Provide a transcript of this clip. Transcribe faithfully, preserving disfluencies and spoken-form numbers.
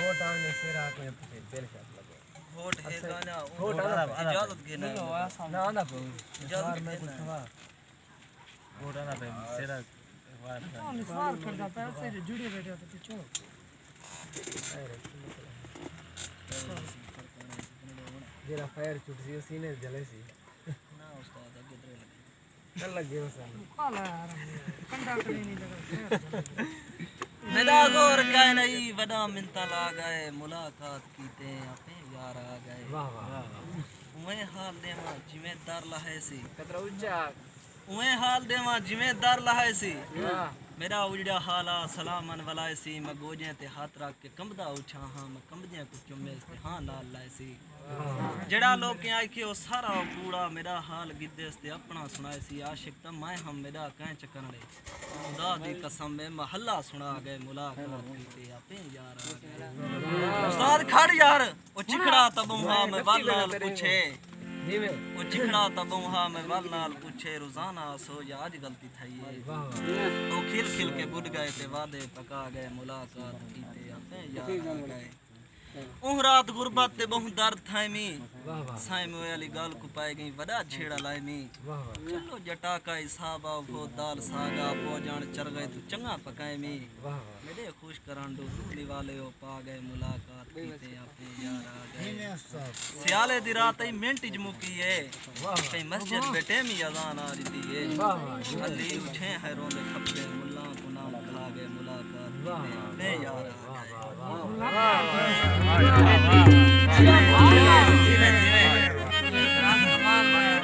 ووٹ آوݨ دے سر آ کے پچھے بل شاپ لگے۔ ووٹ ہے اچھا، کانا، ووٹ آنا پئے۔ اجازت گھن آئے۔ نہ آنا پئے۔ اجازت یار میں گھن آئے۔ پچھوا۔ ووٹ آنا پئے، سر آ کے۔ سوال کردا پیا، اسے جو جڑے بیٹھے ہو تے پچھو۔ جیڑھا فائر چھٹسی، او سینے جلے سی۔ نہ استاد، اڳے درے لڳے۔ نہ لڳے ہو سن۔ کالا یار، کنڈا کری نہیں لگا، خیر۔ میݙا زور کائے نئیں، وݙا منتاں لا ڳئے، ملاقات کیتے آپیں یار آ ڳئے۔ واہ، واہ، واہ۔ اونویں حال ݙیواں جیویں در لہائے سی۔ قطرہ اچا۔ اونویں حال ݙیواں جیویں در لہائے سی۔ واہ۔ میݙا اجڑیا حال آ سلامن ولائے سی، میں گوݙیاں تے ہتھ رکھ کے کمبدا اٹھا ہاں، میں کمبدیاں کوں چمیس تے ہاں نال لائے سی۔ جیڑھا لوکیں آکھے او سارا او کوڑا، میݙا حال گھدیس تے اپݨا سݨائے سی۔ عاشق تاں میں ہم، میݙا کہیں چکر نئیں۔ خدا دی قسم میں محلہ سݨا ڳئے، ملاقات کیتے آپیں یار آ ڳئے۔ استاد کھڑ یار، او چکھڑا تاں ٻہوں ہا میں ول نال پچھے۔ او چکھڑا تاں ٻہوں ہا میں ول نال پچھے، روزانہ آسو یا اڄ غلطی تھئی ہے۔ او کھل کھل کے ٻݙ ڳئے تے وعدے پکا ڳئے، ملاقات کیتے آپیں یار آ ڳئے۔ اوں رات غربت تے ٻہوں درد تھائمی۔ واہ واہ۔ سائیں موئے آلی ڳالھ کوں پائے ڳئیں وݙا جھیڑا لائمی۔ واہ واہ۔ چلو ڄٹا کا حساب آ، او دال ساڳا، پو ڄاݨ چرغے توں چنڳا پکائمی۔ واہ واہ۔ میݙے خوش کرݨ ݙو ݙو نوالے او پا ڳئے، ملاقات کیتے آپیں یار آ ڳئے۔ سیالے دی رات ائی منٹ اچ مکی اے۔ واہ واہ۔ کہیں مسجد وچ ٹیمی اذان آ ݙتی اے۔ واہ واہ۔ علی اٹھے ہیں روندے کھپے، ملاں کوں نال کھا ڳئے، ملاقات کیتے آپیں یار آ ڳئے۔ واہ واہ۔ جیویں، جیویں۔